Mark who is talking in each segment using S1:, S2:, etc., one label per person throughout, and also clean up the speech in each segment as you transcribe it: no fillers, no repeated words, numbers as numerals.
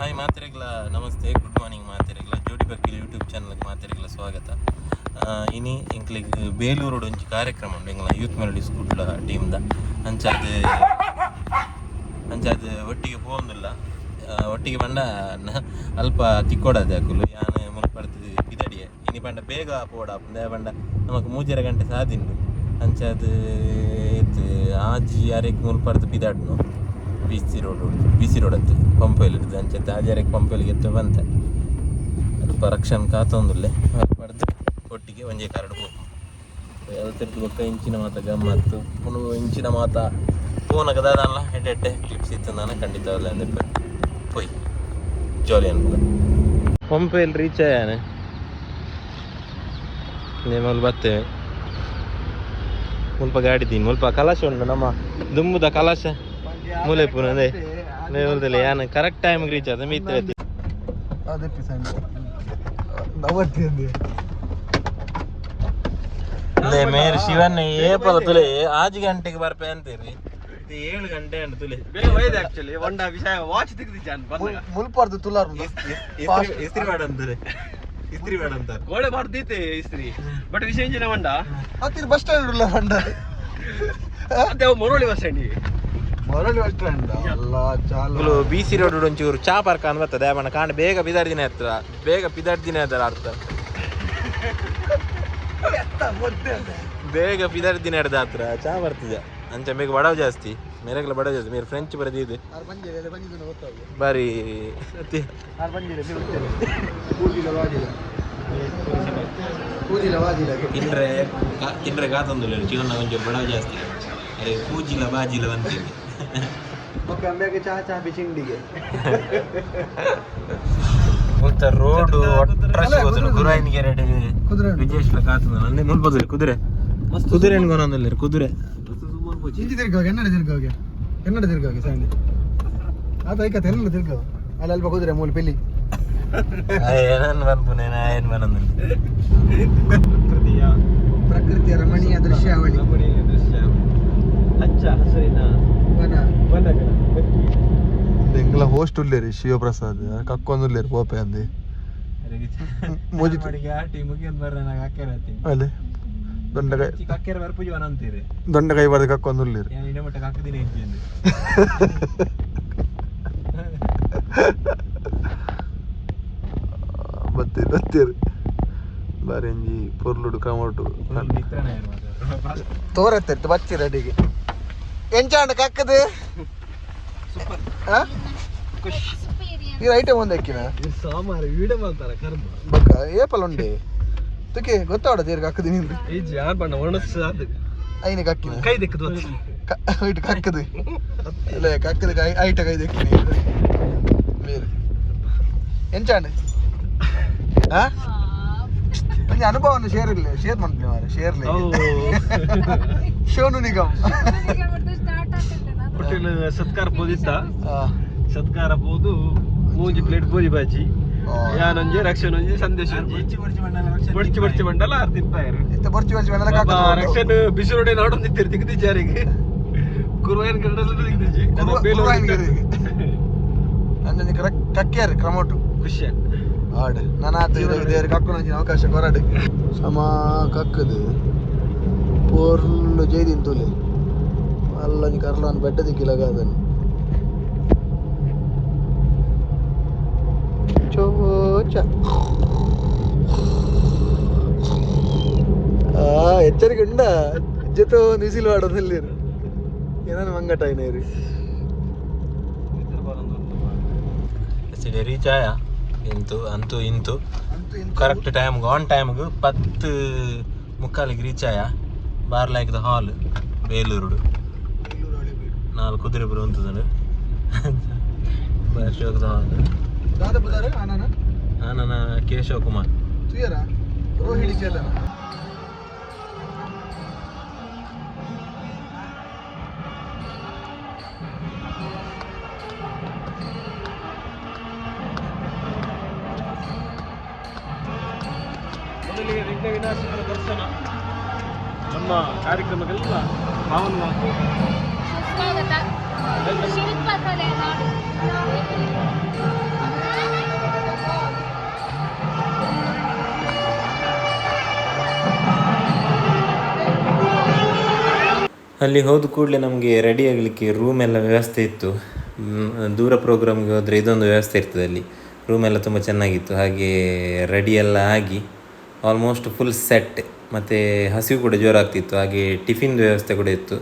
S1: Hi ಮಾತೆರೆಗ್ಲ ನಮಸ್ತೆ, good morning ಮಾತೆರೆಗ್ಲ. ಜೋಡಿ ಬಕ್ಕಿಲ್ ಯೂಟ್ಯೂಬ್ ಚಾನಲ್ಗೆ ಮಾತೆರೆಗ್ಲ ಸ್ವಾಗತ. ಇನಿ ಎಂಕ್ಲೆಗ್ ಬೇಲೂರುಡು ಒಂಜಿ ಕಾರ್ಯಕ್ರಮ ಉಂಡು, ಎಂಗ್ಲ ಯೂತ್ ಮೆಲೋಡಿಸ್ ಕುಡ್ಲ ಟೀಮ್ದ. ಅಂಚಾದ್ ಅಂಚಾದ್ ಒಟ್ಟಿಗೆ ಪೋವೊಂದುಲ್ಲ. ಒಟ್ಟಿಗೆ ಪಂಡ ಅಲ್ಪ ತಿಕ್ಕೊಡದೆ ಅಕುಲು. ಯಾನ್ ಮುಲ್ಪರ್ದ್ ಪಿದಡಿಯೆ. ಇನಿ ಪಂಡ ಬೇಗ ಪೋಡಾಪುಂಡು, ಪಂಡ ನಮಕ್ 3.5 ಗಂಟೆ ಸಾದಿಂಡು. ಅಂಚಾದ್ ಏತ್, 6:30ಕ್ಕೆ ಮುಲ್ಪರ್ದ್ ಪಿದಾಡ್ನು B C road, B C road ಅತ್ತು, ಪಂಪೆಲ್ ಇಡ್ದು. ಅಂಚೆ 6:30ಕ್ಕೆ ಪಂಪೆಲ್ಗೆ ಎತ್ತು ಬಂತೆ. ಅಲ್ಪ ರಕ್ಷಣ್ ಕಾತೊಂದುಲ್ಲೆ. ಅಲ್ಪರ್ದ್ ಒಟ್ಟಿಗೆ ಒಂಜೇ ಕಾರಡ್ ಪೋಪು. ಅಲ್ತಿರ್ದು ಬೊಕ್ಕ ಇಂಚಿನ ಮಾತ ಗಮ್ಮತ್ತು ಪುನು. ಇಂಚಿನ ಮಾತ ಪೋನಗ ದಾದಲ್ಲ ಎಡ್ಡೆ ಎಡ್ಡೆ ಕ್ಲಿಪ್ಸ್ ಇತ್ತು. ನಾನು ಖಂಡಿತ ಅಂದೆ ಪೋಯ್ ಜಾಲಿ ಅನ್ಪುಗ. ಪಂಪೆಲ್ ರೀಚ್ ಆಯಾನೆ ಮುಲ್ಪ ಬತ್ತೇವೆ. ಮುಲ್ಪ ಗಾಡಿ ದೀನ್. ಮುಲ್ಪ ಕಲಶ ಉಂಡು, ನಮ್ಮ ದುಂಬುದ ಕಲಶ ಮೂಲೆ ಪೂರ. ಅದೇ ಯಾನ್ ಕರೆಕ್ಟ್ ಟೈಮ್ ರೀಚ್ ಆದ ಮಿತ್ರ.
S2: ಅದಕ್ಕೆ ಸಣ್ಣ ನವತ್ತಿ ಅಂದೆ.
S1: ಮೇರ್ ಶಿವನ್ ಏಪಲ ತುಲೆ, 6 ಗಂಟೆಗೆ ಬರ್ಪೆ ಅಂತೀರಿ, ಇದು 7 ಗಂಟೆ ಅಂಡ್ ತುಲೆ.
S3: ಬೇಗ ಒಯ್ದೆ ಆಕ್ಚುಲಿ ಒಂಡ ವಿಷಯ ವಾಚ್ ತೆಗ್ದಿದ್ದಾನೆ ಬಂದಾಗ.
S2: ಮುಲ್ಪರ್ದು ತುಲಾರ್.
S1: ಇಸ್ತ್ರಿ ಬೇಡ ಅಂತಾರೆ, ಇಸ್ತ್ರಿ ಬೇಡ ಅಂತಾರೆ.
S3: ಗೋಡೆ ಬರ್ದೀತೆ ಇಸ್ತ್ರಿ, ಬಟ್ ವಿಷಯ ಇಂಜಿನ ಮಂಡ.
S2: ಹತ್ತಿರ ಬಸ್ ಸ್ಟ್ಯಾಂಡ್ ಉಲ್ಲ ಮಂಡ.
S3: ಅದೇ ಮೊರಳಿ ಬಸ್ ಸ್ಟ್ಯಾಂಡ್.
S2: ಮೊರಳಿ ಬಸ್ ಸ್ಟ್ಯಾಂಡ್ ಅಲ್ಲ ಚಾಲು.
S1: ಬಿ ಸಿ ರೋಡ್ ಒಂಚೂರು ಚಾ ಪಾರ್ಕ್ ಅಂತ ಬರ್ತದೆ ಅವನ ಕಾಂಡ. ಬೇಗ ಬಿದಾರ್ದಿನ ಹತ್ರ, ಬೇಗ ಪಿದಾರ್ದಿನ ಅದರ ಅರ್ಥ. ಬೇಗ ಪಿದಾರ್ದಿನ ಹಿಡ್ದ ಹತ್ರ ಚಾ ಬರ್ತದೆ. ಅಂಚ ಬೇಗ ಬಡವ ಜಾಸ್ತಿ, ಮೇರೆಗೆಲ್ಲ ಬಡವ ಜಾಸ್ತಿ. ಮೇರೆ ಫ್ರೆಂಚ್ ಬರೆದಿದೆ.
S2: ಆರು ಬಂದಿದೆ ಬಂದಿದ್ದು ಗೊತ್ತಾಗ.
S1: ಬಾರಿ ಅತಿ.
S2: ಆರು ಬಂದಿದೆ ಪೂಜಿಲ ವಾಜಿಲ ಪೂಜಿಲ ವಾಜಿಲ.
S1: ತಿಂದ್ರೆ ತಿಂದ್ರೆ ಕಾತೊಂದಿಲ್ಲ. ಜೀವನ ಒಂಚೂರು ಬಡವ ಜಾಸ್ತಿ. ಅರೆ ಪೂಜಿಲ ಬಾಜಿಲ ಬಂತೀನಿ.
S2: ಓಕೆ, ಅಂಬ್ಯಾಗೆ ಚಹಾ ಚಹಾ ಬಿಚಿಂಡಿಗೆ.
S1: ಮುಲ್ತ ರೋಡ್ ಒಟ್ರಾಸಿ ಗೊತ್ತುಂಡು. ಗುರಾಯಿನಿಗೆ ಎರಡು.
S2: ಕುದುರೆ.
S1: ವಿಜೇಶ್ಲ ಕಾತುಂದು ನಂದೆ. ಮುಲ್ಪದಲ್ಲಿ ಕುದುರೆ, ಕುದುರೆ ಎಣ್ಗೊನೊಂದುಲ್ಲೆರ್ ಕುದುರೆ.
S2: ಇಂಚಿ ತಿರ್ಗೋಗೆ, ಎನ್ನಡ ತಿರ್ಗೋಗೆ, ಎನ್ನಡ ತಿರ್ಗೋಗೆ ಸಂಡಿ ಆತ ಐಕತ್ತೆ. ಎನ್ನಡ ತಿರ್ಗೋ ಅಲ್ಲಿ ಅಲ್ಪ ಕುದುರೆ ಮೂಲ ಪಿಲಿ.
S1: ಏನನ್ ಪನ್ಪುನೆ, ಏನ್ ಬನೊಂದುಲ್ಲೆ.
S3: ಪ್ರಕೃತಿಯ
S2: ಪ್ರಕೃತಿಯ ರಮಣೀಯ ದೃಶ್ಯಾವಳಿ.
S3: ರಮಣೀಯ ದೃಶ್ಯ, ಹಚ್ಚ ಹಸಿರಿನ
S2: ವನ.
S3: ವನಗಳ.
S2: ಎಂಗ್ಲ ಹೋಸ್ಟ್ ಉಲ್ಲೇರಿ ಶಿವಪ್ರಸಾದ್ ಕಕ್ಕೊಂದುಲ್ಲೇರಿ ಪೋಪೆ ಅಂದೆ.
S1: ಆಟಿ ಮುಗಿಯೊಂದು ಬರ್ರೆ ನಾಗ ಅಕ್ಕೆರ ಹತ್ತೀನಿ.
S2: ಅಲ್ಲೇ ದೊಂಡಕಾಯಿ.
S1: ಕಕ್ಕೆರ ಬರ್ಪುಜಿ ಅಂತೀರಿ.
S2: ದೊಂಡಕಾಯಿ ಬಾರ್ದು ಕಕ್ಕೊಂದುಲ್ಲೇರಿ.
S1: ಯಾನ್ ಇಡ ಮಟ್ಟ ಕಕ್ಕದಿನ ಇಜ್ಜಿ.
S2: ಬತ್ತೀರಿ ಬತ್ತೀರಿ ಬಾರಿ ಒಂಜಿ ಪೊರ್ಲುಡು ಕ್ರಮೊಟು ತೋರತ್ತೆ ಬಚ್ಚಿರ ಅಡಿಗೆ ಎಂಚಾಂಡ ಕಕ್ಕದು.
S3: ಸೂಪರ್.
S2: ಈ ಐಟಮ್ ಒಂದು ಅಕ್ಕಿನ.
S3: ಸಾಮಾರು ವೀಡ ಮಾಡ್ತಾರ ಕರ್ಮ.
S2: ಬೊಕ್ಕ ಏಪಲ್ ಉಂಡೆ ತುಕೆ ಗೊತ್ತಾಡ ತೀರ್ಗ ಕಕ್ಕದು ನೀನು.
S3: ಈ ಜಾನ್ ಬಣ್ಣ ಒಣಸ್ ಅದು.
S2: ಐನ ಕಕ್ಕಿನ.
S3: ಕೈ ದಿಕ್ಕದು.
S2: ಇಟ್ಟು ಕಕ್ಕದು ಇಲ್ಲ, ಕಕ್ಕದು ಐಟ ಕೈ ದಕ್ಕಿನ ಬೇರೆ ಎಂಚಾಂಡ್. ಆ ಒಂಜಿ ಅನುಭವನ ಶೇರ್ ಇಲ್ಲ, ಶೇರ್ ಮಾಡ್ಲಿ ಮಾರೆ, ಶೇರ್. ಶೋನು ನಿಗಮ್.
S3: ಹೋಟೆಲ್ ಸತ್ಕಾರ ಪೋದಿತ್ತ. ಸತ್ಕಾರ ಪೋದು ಮೂಂಜಿ ಪ್ಲೇಟ್ ಪೂರಿ ಬಾಜಿ, ಯಾನೊಂಜಿ, ರಕ್ಷಣ್ ಒಂಜಿ, ಸಂದೇಶ್ ಒಂಜಿ. ಬೊಡ್ಚಿ ಬೊಡ್ಚಿ ಬಂಡಲ ಆರ್ ತಿಂತಾಯರು.
S2: ಇತ್ತ ಬೊರ್ಚಿ ಬೊರ್ಚಿ ಬಂಡಲ ಕಾಕ.
S3: ರಕ್ಷಣ್ ಬಿಸಿ ರೋಡೆ ನಾಡೊಂದಿತ್ತೀರಿ, ತಿಕ್ದಿಜ್ಜಾರಿಗೆ ಕುರುವಾಯನ್ ಕನ್ನಡ ತಿಕ್ದಿಜ್ಜಿ.
S2: ಅಂಚನೆ ಕಕ್ಕಿಯಾರು ಕ್ರಮೋಟು.
S3: ಖುಷಿ.
S2: ಆಡ್ ನಾನಾತ ದೇವ್ರ ಕಕ್ಕುನಂಚಿನ ಅವಕಾಶ ಕೊರಡು. ಸಮ ಕಕ್ಕದು ಪೊರ್ಲು ಜೈದಿನ್ ತುಲೆ. ಅಲ್ಲೊಂಜಿ ಕರ್ಲೊಂದು ಬೆಟ್ಟ ದಿಕ್ಕಿಲಗ ಅದನ್ನು ಚೋಚ. ಆ ಎಚ್ಚರಿಕೆ ಉಂಡ ಜೊತೆ ಒಂದು ವಿಸಿಲ್ ಮಾಡೋದಿಲ್ಲ. ಏನಾನು ಮಂಗಟ ಏನೇರಿ.
S1: ರೀಚ್ ಆಯ ಇಂತು ಅಂತೂ ಇಂತು ಕರೆಕ್ಟ್ ಟೈಮ್ಗೆ, ಆನ್ ಟೈಮ್ಗೆ 10:45ಗೆ ರೀಚ್ ಆಯ. ಬಾರ್ ಲೈಕ್ the ಹಾಲ್ ಬೇಲೂರುಡು. ನಾಲ್ಕು ಕುದುರೆ ಬರು ಉಂತುದುಂಡು ಬಾರ್ ಶೋಕದ ಹಾಲ್.
S2: ದಾದ ಬುದಾರ ಆನನ?
S1: ಆನನ ಕೇಶವ ಕುಮಾರ್.
S2: ತುಯರ ರೋಹಿಣಿ ಚೇತನ.
S3: ಮೊದಲಿಗೆ ವಿಘ್ನ ವಿನಾಶಕರ ದರ್ಶನ. ನಮ್ಮ ಕಾರ್ಯಕ್ರಮಕ್ಕೆಲ್ಲ ಪಾವನವಾದ
S4: ಸುಸ್ವಾಗತ. ಶಿಲ್ಪಕಲೆ ನಾಡು.
S1: ಅಲ್ಲಿ ಹೋದ ಕೂಡಲೇ ನಮಗೆ ರೆಡಿ ಆಗಲಿಕ್ಕೆ ರೂಮ್ ಎಲ್ಲ ವ್ಯವಸ್ಥೆ ಇತ್ತು. ದೂರ ಪ್ರೋಗ್ರಾಮ್ಗೆ ಹೋದರೆ ಇದೊಂದು ವ್ಯವಸ್ಥೆ ಇರ್ತದೆ ಅಲ್ಲಿ. ರೂಮ್ ಎಲ್ಲ ತುಂಬ ಚೆನ್ನಾಗಿತ್ತು. ಹಾಗೆ ರೆಡಿ ಎಲ್ಲ ಆಗಿ ಆಲ್ಮೋಸ್ಟ್ ಫುಲ್ ಸೆಟ್. ಮತ್ತು ಹಸಿವು ಕೂಡ ಜೋರಾಗ್ತಿತ್ತು. ಹಾಗೆ ಟಿಫಿನ್ ವ್ಯವಸ್ಥೆ ಕೂಡ ಇತ್ತು.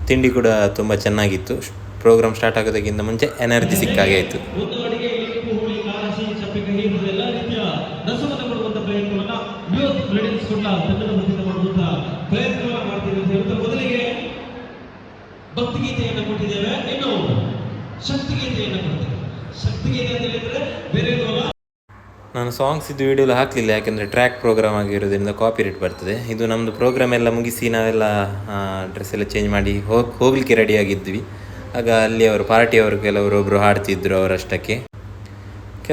S1: ತಿಂಡಿ ಕೂಡ ತುಂಬ ಚೆನ್ನಾಗಿತ್ತು. ಪ್ರೋಗ್ರಾಮ್ ಸ್ಟಾರ್ಟ್ ಆಗೋದಕ್ಕಿಂತ ಮುಂಚೆ ಎನರ್ಜಿ ಸಿಕ್ಕಾಗೆ ಆಯಿತು.
S4: ಒಂದು ಅಡಿಗೆ ಇಂಪು, ಹುಳಿ, ಖಾರ, ಸಿಹಿ, ಚಪ್ಪೆ, ಕಹಿ ಮತ್ತು ಎಲ್ಲ ರೀತಿಯ ರಸವನ್ನು ಕೊಡುವಂತ ಪ್ರಯತ್ನವನ್ನ ವಿನೋದ್ ರೆಡಿನ್ಸ್ ಕುಡ್ಲ ತಂಡದ ವತಿಯಿಂದ ಮಾಡುವಂತ ಪ್ರಯತ್ನವನ್ನ ಮಾಡ್ತೀವಿ ಅಂತ ಹೇಳ್ತಾ ಮೊದಲಿಗೆ ಭಕ್ತಿಗೀತೆಯನ್ನು ಕೊಟ್ಟಿದ್ದೇವೆ. ಇನ್ನು ಶಕ್ತಿಗೀತೆಯನ್ನು ಕೊಡ್ತೇವೆ. ಶಕ್ತಿಗೀತೆ ಅಂತ ಹೇಳಿದ್ರೆ ಬೇರೆ ಏನೂ ಅಲ್ಲ.
S1: ನಾನು ಸಾಂಗ್ಸ್ ಇದ್ದು ವೀಡಿಯೋಲಿ ಹಾಕಲಿಲ್ಲ, ಯಾಕೆಂದರೆ ಟ್ರ್ಯಾಕ್ ಪ್ರೋಗ್ರಾಮ್ ಆಗಿರೋದ್ರಿಂದ ಕಾಪಿರೇಟ್ ಬರ್ತದೆ. ಇದು ನಮ್ಮದು ಪ್ರೋಗ್ರಾಮ್ ಎಲ್ಲ ಮುಗಿಸಿ ನಾವೆಲ್ಲ ಡ್ರೆಸ್ ಎಲ್ಲ ಚೇಂಜ್ ಮಾಡಿ ಹೋಗಲಿಕ್ಕೆ ರೆಡಿಯಾಗಿದ್ವಿ. ಆಗ ಅಲ್ಲಿ ಅವರು ಪಾರ್ಟಿಯವರು ಕೆಲವರು ಒಬ್ಬರು ಹಾಡ್ತಿದ್ರು ಅವರಷ್ಟಕ್ಕೆ.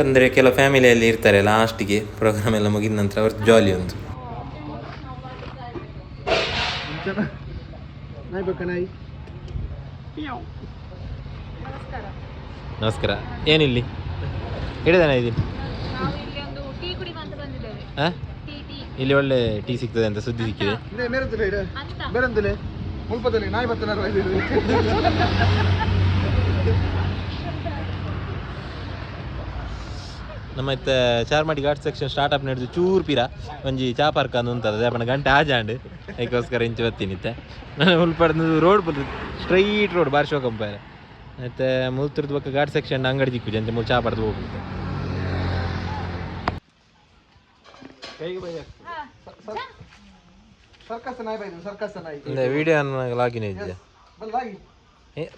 S1: ಅಂದರೆ ಕೆಲವು ಫ್ಯಾಮಿಲಿಯಲ್ಲಿ ಇರ್ತಾರೆ, ಲಾಸ್ಟಿಗೆ ಪ್ರೋಗ್ರಾಮ್ ಎಲ್ಲ ಮುಗಿದ ನಂತರ ಅವ್ರದ್ದು ಜಾಲಿ ಒಂದು.
S2: ನಾಯಿ ಬೇಕಾ ನಾಯಿ?
S1: ನಮಸ್ಕಾರ. ಏನಿಲ್ಲಿ ಹಿಡಿದಾನ ಇದ್ದೀನಿ.
S5: ನಾವು ಇಲ್ಲಿ ಒಂದು ಟೀ ಕುಡಿಯುವ ಅಂತ ಬಂದಿದ್ದೇವೆ.
S1: ಹಾಂ.
S5: Tea tea.
S1: ಇಲ್ಲಿ ಒಳ್ಳೆ ಟೀ ಸಿಗ್ತದೆ ಅಂತ ಸುದ್ದಿ ಸಿಕ್ಕಿದೆ.
S2: ಇದೇ ಮೇರಂತಲೇ ಇದೆ.
S5: ಅಂತ.
S2: ಬೇರಂತಲೇ ಮುಲ್ಪದಲ್ಲಿ ನಾಯಿ ಬತ್ತನಾರ.
S1: ನಮ್ಮ ಇತ್ತ Charmadi ghat section start up ನಡೆದು ಚೂರು ಪಿರ ಒಂಜಿ ಚಾ ಪಾರ್ಕ್ ಅಂದು ಉಂಟದ ಅಪ್ಪನ ಗಂಟೆ ಆಜಾಂಡ್ ಅದಕ್ಕೋಸ್ಕರ ಇಂಚು ಬತ್ತೀನಿ. ನಾನು ಮುಲ್ಪಡ್ದು ರೋಡ್ ಬರ್ತದೆ, ಸ್ಟ್ರೈಟ್ ರೋಡ್ ಬಾರಿ ಶೋ ಕಂಪೇರ್. ಮತ್ತೆ ಮುಲ್ತುರ್ದು ಬೊಕ್ಕ ಘಾಟ್ ಸೆಕ್ಷನ್ ಅಂಗಡಿ ದಿಕ್ಕುಜಿ ಅಂಚೆ ಮೂಲು ಚಾ ಪಡ್ದು ಹೋಗ್ಬಿಡುತ್ತೆ.
S3: ಕೈಗೆ ಬೈ.
S2: ಸರ್ಕಸ್ ನಾಯಿ ಬೈದು, ಸರ್ಕಸ್ ನಾಯಿ.
S1: ವಿಡಿಯೋ ಲಾಗಿನ್ ಇದ್ದೆ.
S2: ಬಲ್ಲಾಗಿ.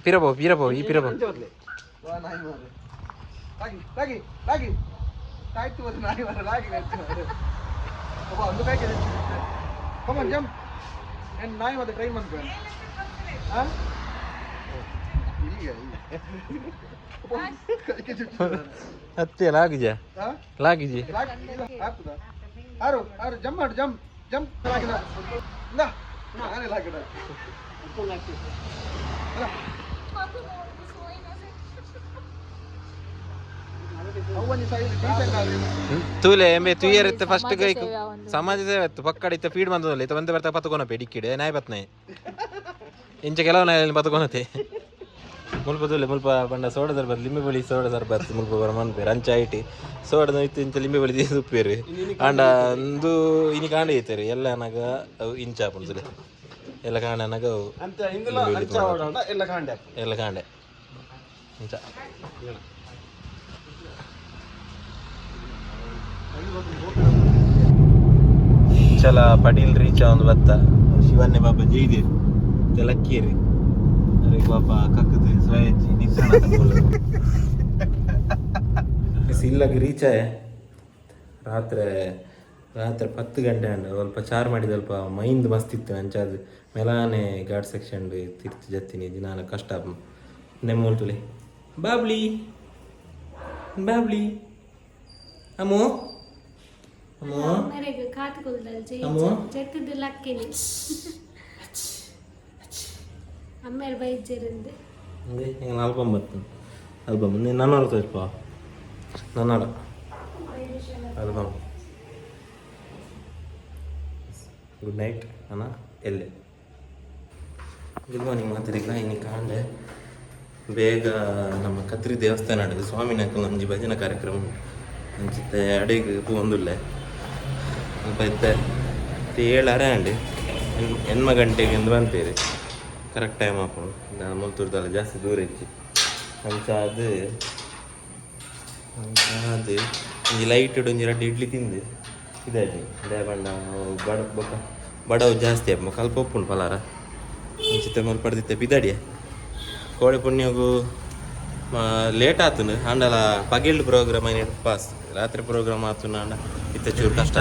S1: ಪಿರಬೋ ಪಿರಬೋ ಈ ಪಿರಬೋ.
S2: ವಾ ನಾಯಿ ಮಾರೆ, ಲಾಗಿ ಲಾಗಿ ಲಾಗಿ ತಾಯ್ತು ಅದು ನಾಯಿ ಮಾರೆ ಲಾಗಿ ಮಾರೆ. ಅಬ್ಬಾ ಒಂದು ಕೈ. ಕಮ್ ಆನ್, ಜಂಪ್. ಏನು ನಾಯಿ ಮತ್ತೆ ಟ್ರೈನ್ ಬಂದ್ಕೊ. ಹಾ, ಈಗ ಕೈಗೆ ಚುಚ್ಚು.
S1: ಹತ್ತಿ ಲಾಗಿಜ.
S2: ಹಾ.
S1: ಲಾಗಿಜಿ.
S2: ಆಗ್ತದ. ಆರು ಆರು, ಜಂಪ್ ಮಾಡು, ಜಂಪ್ ಜಂಪ್. ಲಾಗಿದ ಇಲ್ಲ, ನಾನೇ ಲಾಗಿಡ. ಅವ್ವನಿ ಸೈಡ್ ಡೀಸೆಂಟ್ ಆದ್ರೆ.
S1: ತೂಲೆ ಎಂಬೆ ತುಯ್ಯರ್ ಇತ್ತು ಫಸ್ಟ್ ಗೈಕ್ ಸಮಾಜ ಸೇವೆ ಇತ್ತು. ಪಕ್ಕಡ ಇತ್ತ ಫೀಡ್ ಬಂದಲ್ಲ ಇತ್ತ ಬಂದ ಬರ್ತಾ ಪತ್ಕೊನಪೆ ಡಿಕ್ಕಿಡೆ ನಾಯಿ ಬತ್ನಾಯಿ ಇಂಚ ಕೆಲವು ನಾಯಿ ಪತ್ಕೊನತೆ. ಮುಲ್ಪ ತೂಲೆ, ಮುಲ್ಪ ಪಂಡ ಸೋಡ ಸರ್ಬತ್, ಲಿಂಬೆ ಬಳಿ ಸೋಡ ಸರ್ಬತ್ ಮುಲ್ಪ ಬರ ಮನ್ಪೇರು. ಅಂಚ IT ಸೋಡದ ಇತ್ತು ಇಂಚ ಲಿಂಬೆ ಬಳಿ ಉಪ್ಪೇರು. ಆಂಡ ಅಂದು ಇನಿ ಕಾಂಡ ಐತೇರು ಎಲ್ಲ ಅನಗ ಅವು ಇಂಚ ಆಪುಂಡು ಎಲ್ಲ ಕಾಂಡ ಅನಗ ಅವು.
S3: ಅಂತ ಇಂದುಲ ಅಂಚ ಓಡಾಡ ಎಲ್ಲ ಕಾಂಡೆ.
S1: ಎಲ್ಲ ಕಾಂಡೆ ಇಂಚ. ಚಲ ಪಡೀಲ್ ರೀಚ ಒಂದು ಬತ್ತ ಶಿವನ್ನೇ ಬಾಬಾ ಜೈದೇವ್ ಲಕ್ಕೇರಿ ಅರೆ ಬಾಬಾ ಕಕ್ಕದು ಸ್ವಯಂಜಿ ನಿಧಾನ. ಇಲ್ಲಾಗ ರೀಚ ರಾತ್ರಿ ರಾತ್ರಿ 10 ಗಂಟೆ ಅಂಡ. ಸ್ವಲ್ಪ ಚಾರ್ ಮಾಡಿದ ಸ್ವಲ್ಪ ಮೈಂದ್ ಮಸ್ತ್ ಇತ್ತು. ಅಂಚಾದ ಮೆಲಾನೆ ಘಾಟ್ ಸೆಕ್ಷನ್ ತಿರ್ತು ಜತ್ತಿನಿ ದಿನಾಲ ಕಷ್ಟ ನೆಮ್ಮೂಲ್ತುಲೆ. ಬಾಬ್ಲಿ ಬಾಬ್ಲಿ, ಅಮ್ಮು ಅಮ್ಮು.
S5: ಮೇರೆಗೆ ಕಾತು ಕೊಲ್ದಲ್.
S1: ಅಮ್ಮು.
S5: ಜೆತ್ತದ ಲಕ್ಕಿನಿ ಅಮ್ಮೇರ್ ಬೈಜರಿಂದ.
S1: ಅದೇ ಎಂಗ್ಲ ಆಲ್ಬಮ್ ಬರ್ತದೆ, ಆಲ್ಬಮ್ ನನ್ನ ತೋರಿಸ್ಪ ನನ್ನ ಆಲ್ಬಮ್. ಗುಡ್ ನೈಟ್ ಅಣ್ಣ ಎಲ್ಲೆ. ಗುಡ್ ಮಾರ್ನಿಂಗ್ ಮಾತಾಡಿಲ್ಲ. ಇನ್ನು ಕಾಂಡೆ ಬೇಗ ನಮ್ಮ ಕತ್ರಿ ದೇವಸ್ಥಾನ ಆಡಿದ್ದು ಸ್ವಾಮಿನ ಒಂಜಿ ಭಜನಾ ಕಾರ್ಯಕ್ರಮ ಉಂಟು. ಅಂಚಿತ್ತೆ ಅಡಿಗೆ ಪೂವೊಂದುಲ್ಲೆ. ಅಲ್ಪ ಇತ್ತೆ ಇತ್ತೆ 7:30 ಆಂಡ್. 8 ಗಂಟೆಗೆ ಎಂದು ಬಂತೇರಿ, ಕರೆಕ್ಟ್ ಟೈಮ್ ಆಪುಂಡು. ಮುಲ್ತೂರ್ದಲ್ಲ ಜಾಸ್ತಿ ದೂರ ಇಜ್ಜಿ. ಅಂಚಾದ್ ಅಂಚಾದ್ ಒಂಜಿ ಲೈಟ್ ಒಂಜಿ ರಡ್ಡ್ ಇಡ್ಲಿ ತಿಂದು ಇದಾಯ್ತು. ದಾಯೆ ಪಂಡ ಬಡ ಬೊಕ್ಕ ಬಡವು ಜಾಸ್ತಿ ಆಪುಂಡು, ಕಲ್ಪ ಉಪ್ಪುಂಡು ಪಲಾರ. ಇಂಚಿತ್ತೆ ಮುಲ್ಪ ಪಡ್ದಿತ್ತೆ ಪಿದಡಿಯ ಕೋಡೆ ಪುಣ್ಯಗು ಲೇಟ್ ಆತುಂಡು. ಆಂಡಲ ಪಗೆಲ್ಡ್ ಪ್ರೋಗ್ರಾಮ್ ಐನೇಟ್ ಪಾಸ್. ರಾತ್ರಿ ಪ್ರೋಗ್ರಾಮ್ ಆತುಂಡು ಆಂಡ ಇತ್ತೆ ಚೂರು ಕಷ್ಟ.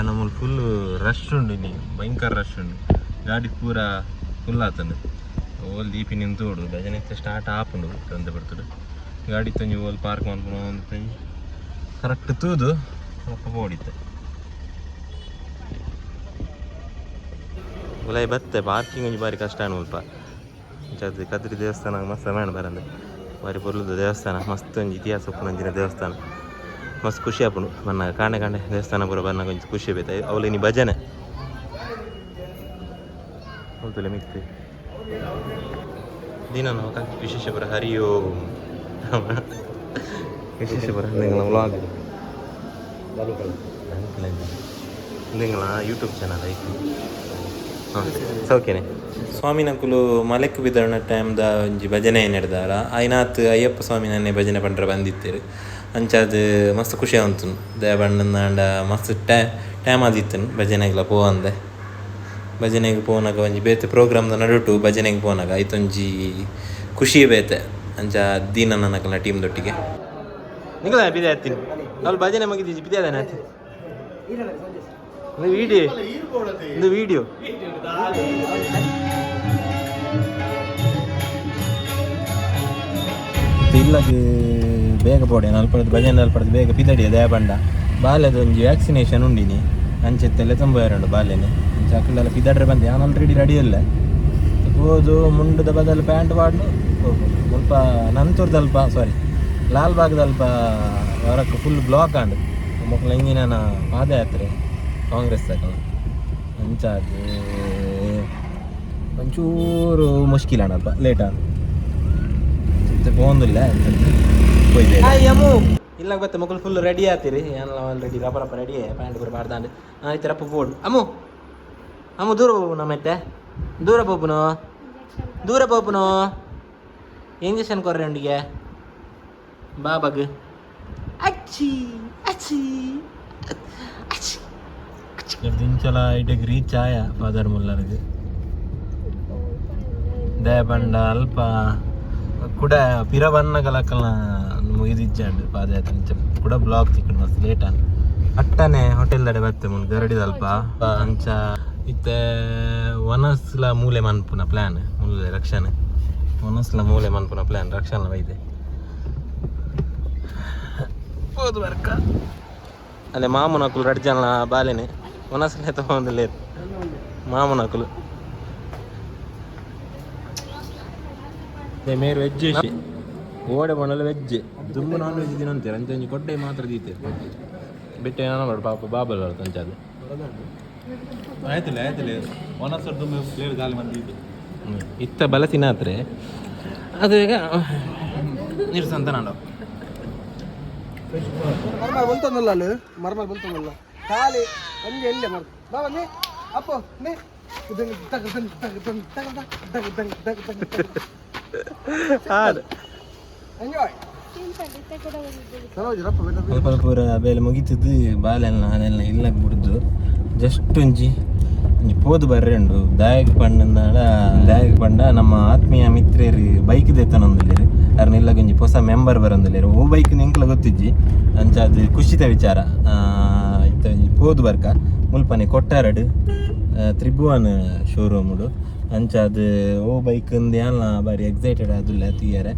S1: ನಮ್ಮಲ್ಲಿ ಫುಲ್ ರಶ್ ಉಂಡು ಇಲ್ಲಿ, ಭಯಂಕರ ರಶ್ ಉಂಡು. ಗಾಡಿ ಪೂರ ಫುಲ್ ಆತುಂಡು. ಓಲ್ ದೀಪಿ ನಿಂತೋಡು ಭಜನೆ ಇತ್ತೆ ಸ್ಟಾರ್ಟ್ ಆಪುಂಡು ತೊಂದರೆ ಬರ್ತದೆ. ಗಾಡಿ ತೊಂಜಿ ಓಲ್ ಪಾರ್ಕ್ ಮನ್ಪುನ ಒಂದು ತೊಂಜಿ ಕರೆಕ್ಟ್ ತೂದು ಅಲ್ಪ ಪೋಡಿತ್ತೆ. ಉಲಾಯಿ ಬತ್ತೆ ಪಾರ್ಕಿಂಗ್ ಒಂಜಿ ಬಾರಿ ಕಷ್ಟ ಅನ್ಲ್ಪ. ಅಂಚಾದ್ ಕದ್ರಿ ದೇವಸ್ಥಾನ ಮಸ್ತ್ ಮೇಣ ಬರಂದೆ. ಬಾರಿ ಪೊರ್ಲುದ ದೇವಸ್ಥಾನ, ಮಸ್ತ್ ಒಂಜಿ ಇತಿಹಾಸ ಉಪ್ಪುನಂಚಿನ ದೇವಸ್ಥಾನ. ಮಸ್ತ್ ಖುಷಿ ಆಪುಂಡು ಬನ್ನಾಗ. ಕಾಂಡೆ ಕಾಂಡೆ ದೇವಸ್ಥಾನ ಪೂರ ಬನ್ನಾಗ ಒಂಜಿ ಖುಷಿ ಬೇಕು. ಅವ್ಲು ಇನಿ ಭಜನೆ ಹೋಗ್ತಲೆ ಮಿಕ್ತಿ. ದಿನ ನಾವು ವಿಶೇಷ ಪುರ ಹರಿಯೋ ವಿಶೇಷ ಪುರ ನಿಂಗಳ ವ್ಲಾಗ್ ನಿಂಗಳ ಯೂಟ್ಯೂಬ್ ಚಾನಲ್ ಐತಿ. ಸೌಖ್ಯನೆ ಸ್ವಾಮಿನಕುಲು ಮಲೆಕ್ ಬಿದರ್ನ ಟೈಮ್ದ ಒಂಜಿ ಭಜನೆ ನಡೆದಾರ. ಐನಾತ್ ಅಯ್ಯಪ್ಪ ಸ್ವಾಮಿ ನನ್ನೆ ಭಜನೆ ಪಂಡ್ರೆ ಬಂದಿತ್ತೇರು. ಅಂಚಾದ್ ಮಸ್ತ್ ಖುಷಿ ಆವಂತು. ದೇಬಣ್ಣನಾಂಡ ಮಸ್ತ್ ಟೈಮ್ ಆದಿತ್ತನು ಭಜನೆಗ್ಲ ಪೋವಂದೆ. ಭಜನೆಗೆ ಪೋನಾಗ ಒಂಜಿ ಬೇತೆ ಪ್ರೋಗ್ರಾಮ್ದ ನಡುಟು ಭಜನೆಗೆ ಪೋನಾಗ ಐತೊಂಜಿ ಖುಷಿ ಬೇತೆ. ಅಂಚ ದೀನ ನನ್ನಕಲ್ನ ಟೀಮ್ ದೊಟ್ಟಿಗೆ ನಿಂಗಲ ಬಿದೆ ಹತ್ತೀನಿ ಅಲ್ಲಿ ಭಜನೆ ಮುಗಿದೀಜಿ ಬಿದೆ ಅದೇನೆ ಹತ್ತಿ. ಒಂದು ವಿಡಿಯೋ, ಒಂದು ವಿಡಿಯೋ. ಇಲ್ಲಗೆ ಬೇಗ ಪೋಡೆ ಅಲ್ಪಡದು ಭಜನೆ ಅಲ್ಪಡದು ಬೇಗ ಪಿದಡಿಯ ದಯಬಂಡ ಬಾಲ್ಯದ ಒಂಜಿ ವ್ಯಾಕ್ಸಿನೇಷನ್ ಉಂಡಿನಿ. ಅಂಚೆತ್ತೆಲ್ಲ ತುಂಬ ಎರಡು ಬಾಲ್ಯನೆ ಅಂಚ ಅಕ್ಕಲೆಲ್ಲ ಪಿದಡ್ರೆ ಬಂದೆ. ನಾನು ಆಲ್ರೆಡಿ ರೆಡಿ ಅಲ್ಲ ಹೋದು ಮುಂಡದ ಬದಲು ಪ್ಯಾಂಟ್ ಪಾಡ್ಲು ಸ್ವಲ್ಪ ನಂತೂರ್ದಲ್ಪ ಸಾರಿ ಲಾಲ್ಬಾಗ್ದಲ್ಪ ಹೊರಕ್ಕೆ ಫುಲ್ ಬ್ಲಾಕ್ ಆಂಡ್ ಮೊಕ್ಕಳ ಇಂಜಿನ ಪಾದಯಾತ್ರೆ ಕಾಂಗ್ರೆಸ್ ತಕಲ. ಅಂಚಾದ್ ಒಂಚೂರು ಮುಷ್ಕಿಲ್ ಅಲ್ಪ ಲೇಟ್ ಆಂಡ್ ಪೋಂದಿಲ್ಲ ಇಲ್ಲ ಗೊತ್ತ ಮಕ್ಕಳು ಫುಲ್ ರೆಡಿ ಆತೀರಿ. ಏನಲ್ಲ ಆಲ್ರೆಡಿ ರಪ ರಪ ರೆಡಿ ಪ್ಯಾಂಟ್ ಕೂಡ ಬಾರ್ದಾಂಡ್ ಆಯ್ತು. ರಪ್ಪ ಬೋರ್ಡ್ ಅಮ್ಮು ಅಮ್ಮು ದೂರ ಹೋಗು ನಮ್ಮತ್ತೆ ದೂರ ಪೋಪುನು ದೂರ ಪೋಪುನು ಇಂಜೆಕ್ಷನ್ ಕೊರ್ರೆ ಉಂಡಿಗೆ ಬಾಬಾಗ್ ಅಚ್ಚಿ ಅಚ್ಚಿ ಅಚ್ಚಿ ದಿಂಚಲ ಇಟಗ್ ರೀಚ್ ಆಯ ಫಾದರ್ ಮುಲ್ಲರ್ಗ್ ದಯಪಂಡ ಅಲ್ಪ ಕುಡ ಪಿರ ಬನ್ನಗಲಕ್ಕಲ್ನ ಮುಗಿದಿಜ್ಜಾಂಡ್ ಪಾದಯಾತ್ರೆ ಇಂಚ ಕುಡ ಬ್ಲಾಕ್ ತಿಕ್ಕಂಡು ಮಸ್ತ್ ಲೇಟ್ ಆಂಡ್. ಅಟ್ಟನೆ ಹೋಟೆಲ್ ದಡೆ ಬತ್ತೆ ಮುಲ್ ಗರಡಿದಲ್ಪ. ಅಂಚ ಇತ್ತೆ ವನಸ್ಲ ಮೂಲೆ ಮನ್ಪುನ ಪ್ಲಾನ್ ಮೂಲೆ ರಕ್ಷಣೆ ವನಸ್ಲ ಮೂಲೆ ಮನ್ಪುನ ಪ್ಲಾನ್ ರಕ್ಷಣೆ ಬೈದೆ ಪೋದು ಬರ್ಕ. ಅಲ್ಲೇ ಮಾಮುನಕುಲು ರಡ್ಡ್ ಜನ ಬಾಲೆನೆ ವನಸ್ಲೆ ತಗೊಂಡಿಲ್ಲ ಮಾಮುನಕುಲು ಮೇರು ವೆಜ್ ಓಡೆ ಬಣ್ಣಲ್ಲ ವೆಜ್ ದುಂಬು ನಾನ್ ವೆಜ್ ದಿನ ಅಂತೀರ ಅಂಚ ಒಂಜಿ ಕೊಡ್ಡೆ ಮಾತ್ರ ದೀತೆ ಬಿಟ್ಟೆ ಏನೋ ಮಾಡು ಪಾಪ ಬಾಬಲ್ ಬರುತ್ತೆ ಅಂಚಾದ.
S6: ಆಯ್ತಲ್ಲ ಆಯ್ತಲ್ಲ ಒನಸರ್ ದುಂಬು ಪ್ಲೇಟ್ ಗಾಲಿ ಮಂದಿ.
S1: ಇತ್ತ ಬಲ ತಿನ್ನಾತ್ರೆ ಅದು ಈಗ ನೀರು ನಾನು
S2: ಮರ್ಮಾಲ್ ಬಲ್ತೊಂದಲ್ಲ ಅಲ್ಲಿ ಮರ್ಮಾಲ್ ಬಲ್ತೊಂದಲ್ಲ ಖಾಲಿ ಒಂಜಿ ಎಲ್ಲೆ ಮರ್ ಬಾ ಬನ್ನಿ ಅಪ್ಪು ನೇ ದಂಗ್ ತಗ ದಂಗ್ ತಗ ದಂಗ್ ತಗ ತಗ ದಂಗ್ ತಗ ದಂಗ್ ತಗ. ಎಂಜಾಯ್.
S5: ಸಿಂಪಲ್ ಇತ್ತೆ ಕೂಡ ಬಂದಿದ್ದೀವಿ.
S2: ಸರೋಜ್ ರಪ್ಪ.
S1: ಅಲ್ಪ ಪೂರ ಬೇಲೆ ಮುಗಿತದ್ದು ಬಾಲೆಲ್ಲ ಅದೆಲ್ಲ ಇಲ್ಲ ಬಿಡ್ದು ಜಸ್ಟ್ ಒಂಜಿ ಒಂಜಿ ಪೋದು ಬರ್ರೆ ಉಂಡು. ದಾಯಕ್ ಪಂಡಂದಾಡ ದಾಯಕ್ ಪಂಡ ನಮ್ಮ ಆತ್ಮೀಯ ಮಿತ್ರೇರು ಬೈಕ್ ದೆತ್ತನೊಂದುಲ್ಲೆರ್. ಅರ್ನ ಇಲ್ಲಗ್ ಒಂಜಿ ಪೊಸ ಮೆಂಬರ್ ಬರೊಂದುಲ್ಲೆರ್. ಓ ಬೈಕ್ ಎಂಕ್ಲ ಗೊತ್ತಿಜ್ಜಿ. ಅಂಚ ಅದು ಖುಷಿತ ವಿಚಾರ. ಇತ್ತೆ ಒಂಜಿ ಪೋದು ಬರ್ಕ ಮುಲ್ಪನೆ ಕೊಟ್ಟಾರಡ್ ತ್ರಿಭುವನ್ ಶೋರೂಮುಡು. ಅಂಚ ಅದು ಓ ಬೈಕ್ ಇಂದು ಯಾನ್ಲ ಬಾರಿ ಎಕ್ಸೈಟೆಡ್ ಆದುಲ್ಲೆ ತೂಯರೆ.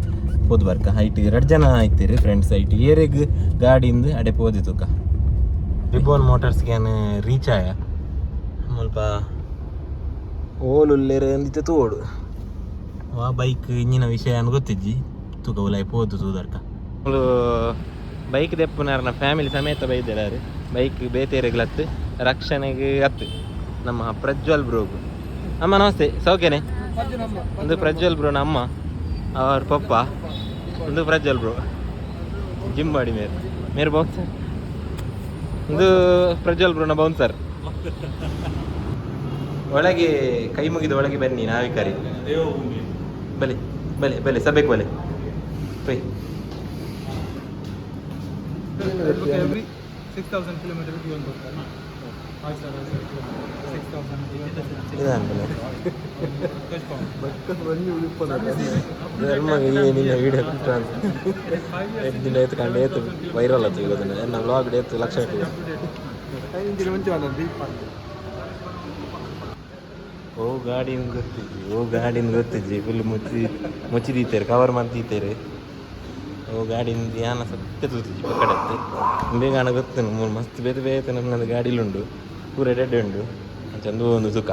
S1: ಪೋದು ಬರ್ಕ ಹೈಟ್ ರಡ್ಡ್ ಜನ ಆಯ್ತೀರಿ ಫ್ರೆಂಡ್ಸ್. ಹೈಟ್ ಏರೆಗ್ ಗಾಡಿಂದು ಅಡೆ ಪೋದಿ ತೂಕ. ತ್ರಿಭುವನ್ ಮೋಟಾರ್ಸ್ಗೆ ಯಾನ್ ರೀಚ್ ಆಯ. ಮುಲ್ಪ ಓಲುಲ್ಲೆರ್ ಅಂದಿತ್ತೆ ತೂವೊಡು. ಆ ಬೈಕ್ ಇಂಜಿನ ವಿಷಯ ಅನ್ ಗೊತ್ತಿಜ್ಜಿ. ತೂಕ ಉಲಾಯಿ ಪೋದು ತೂದರ್ಕ. ಮೂಲು ಬೈಕ್ ದೆಪ್ಪುನಾರ್ನ ಫ್ಯಾಮಿಲಿ ಸಮೇತ ಬೈದೆರಾರು. ಬೈಕ್ ಬೇತೆರೆಗ್ಲತ್ತು ರಕ್ಷಣೆಗೆ ಅತ್ತು ನಮ್ಮ ಪ್ರಜ್ವಲ್ ಬ್ರೋಗು. ಅಮ್ಮ ನಮಸ್ತೆ, ಸೌಖ್ಯನೆ? ಒಂದು ಪ್ರಜ್ವಲ್ ಬ್ರೋ ನಮ್ಮ ಅವ್ರ ಪಪ್ಪ. ಒಂದು ಪ್ರಜ್ವಲ್ ಬ್ರೋ ಜಿಮ್ ಮಾಡಿ ಮೇರ್ ಮೇರ್ ಬೌನ್ಸರ್. ಒಂದು ಪ್ರಜ್ವಲ್ ಬ್ರೋನ ಬೌನ್ಸರ್. ಒಳಗೆ ಕೈ ಮುಗಿದು ಒಳಗೆ ಬನ್ನಿ ನಾವಿಕರಿ. ಬಲೆ ಬಲೆ ಬಲೆ ಸಭೆಗೆ ಬಲೆ ಬೈ.
S6: Every 6,000 kilometer you want ಬರ್ತಾರೆ. 6,000.
S1: ಇದಾನ್ ಬಲೆ ಧರ್ಮ ಏನಿಲ್ಲ ವಿಡಿಯೋ ದಿನ ಏತು ಕಂಡು ಏತು ವೈರಲ್ ಆಯ್ತು ಇವತ್ತು ಎನ್ನ ವ್ಲಾಗ್ ಏತು ಲಕ್ಷ ಆಯ್ತು.
S2: ಮುಂಚೆ
S1: ಓ ಗಾಡಿನ ಗೊತ್ತಿಜ್ಜಿ, ಓ ಗಾಡಿನ ಗೊತ್ತಿಜ್ಜಿ. ಫುಲ್ ಮುಚ್ಚಿ ಮುಚ್ಚಿದೀತೇರು ಕವರ್ ಮಾಡ್ತೀತೇರು. ಓ ಗಾಡಿನ ಧ್ಯಾನ ಸತ್ಯ ತೂತಿಜ್ಜಿ ಪಕ್ಕಡತ್ತೆ ಬೇಗ ಹಣ ಗೊತ್ತು. ಮೂರು ಮಸ್ತ್ ಬೇತೆ ಬೇತೆ ನಮ್ಮದು ಗಾಡಿಲುಂಡು ಪೂರ ರೆಡ್ ಉಂಡು. ಚಂದ ಒಂದು ಸುಖ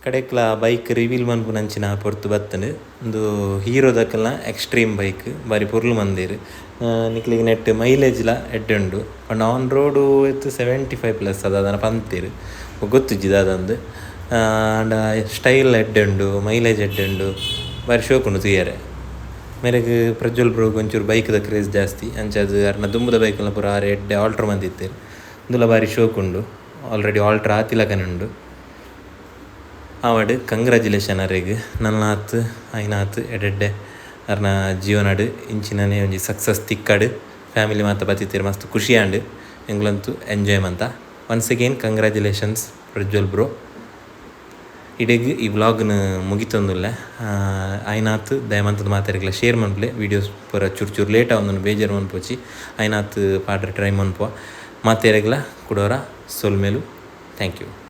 S1: ಕಡೆಕ್ಲ ಬೈಕ್ ರಿವೀಲ್ ಮನ್ಪುನಂಚಿನ ಪೊರ್ತು ಬತ್ತಂಡು. ಒಂದು ಹೀರೋದಕ್ಕಲ್ನ ಎಕ್ಸ್ಟ್ರೀಮ್ ಬೈಕ್ ಬಾರಿ ಪೊರ್ಲು ಮಂದಿರು. ನಿಕ್ಲಿಗೆ ನೆಟ್ ಮೈಲೇಜ್ಲ ಎಡ್ಡೆ ಉಂಡು. ಪಂಡ ಆನ್ ರೋಡು ಇತ್ತು 75 ಪ್ಲಸ್ ಅದ ಪಂತೇರು ಗೊತ್ತಿಜ್ಜಿ ದಾದಂದು. ಆಂಡ ಸ್ಟೈಲ್ ಎಡ್ಡೆ ಉಂಡು, ಮೈಲೇಜ್ ಎಡ್ಡೆ ಉಂಡು, ಬಾರಿ ಶೋಕ್ ಉಂಡು ತೂಯರೆ. ಮೇರೆಗ್ ಪ್ರಜ್ವಲ್ ಬ್ರೋಗ್ ಒಂಚೂರು ಬೈಕ್ದ ಕ್ರೇಜ್ ಜಾಸ್ತಿ. ಅಂಚಾದ್ ಅರ್ನ ದುಂಬುದ ಬೈಕ್ನ ಪೂರ ಆರ್ ಎಡ್ಡೆ ಆಲ್ಟ್ರ್ ಮಂದಿತ್ತೆರ್. ಉಂದುಲ ಬಾರಿ ಶೋಕ್ ಉಂಡು, ಆಲ್ರೆಡಿ ಆಲ್ಟ್ರ್ ಆತಿಲಕನೆ ಉಂಡು. ಆವಡ್, ಕಂಗ್ರ್ಯಾಚುಲೇಷನ್ ಅರೆಗ್. ನನ್ನಾತ್ ಆಯ್ನಾತ್ ಎಡ್ಡೆಡ್ಡೆ ಅರ್ನ ಜೀವನಡ್ ಇಂಚಿನನೇ ಒಂಜಿ ಸಕ್ಸಸ್ ತಿಕ್ಕಡ್. ಫ್ಯಾಮಿಲಿ ಮಾತ ಬತ್ತಿತ್ತೆರ್, ಮಸ್ತ್ ಖುಷಿ ಆಂಡ್. ಎಂಕ್ಲಂತೂ ಎಂಜಾಯ್ ಮಂತ. Once again congratulations Prajwal bro. ಇಡೆಗ್ ಈ ವ್ಲಾಗ್ನ ಮುಗಿತೊಂದುಲ್ಲೆ. ಆಯ್ನಾತ್ ದಯಮಂತದ ಮಾತೆರೆಗ್ಲ ಶೇರ್ ಮನ್ಪುಲೆ. ವೀಡಿಯೋಸ್ ಪೂರ ಚೂರು ಚೂರು ಲೇಟ್ ಆವೊಂದುಂಡು, ಬೇಜಾರು ಮನ್ಪೊಚಿ. ಆಯ್ನಾತ್ ಪಾಡ್ರೆ ಟ್ರೈ ಮನ್ಪುವ. ಮಾತೆರೆಗ್ಲ ಕುಡೋರ ಸೊಲ್ಮೆಲು. Thank you.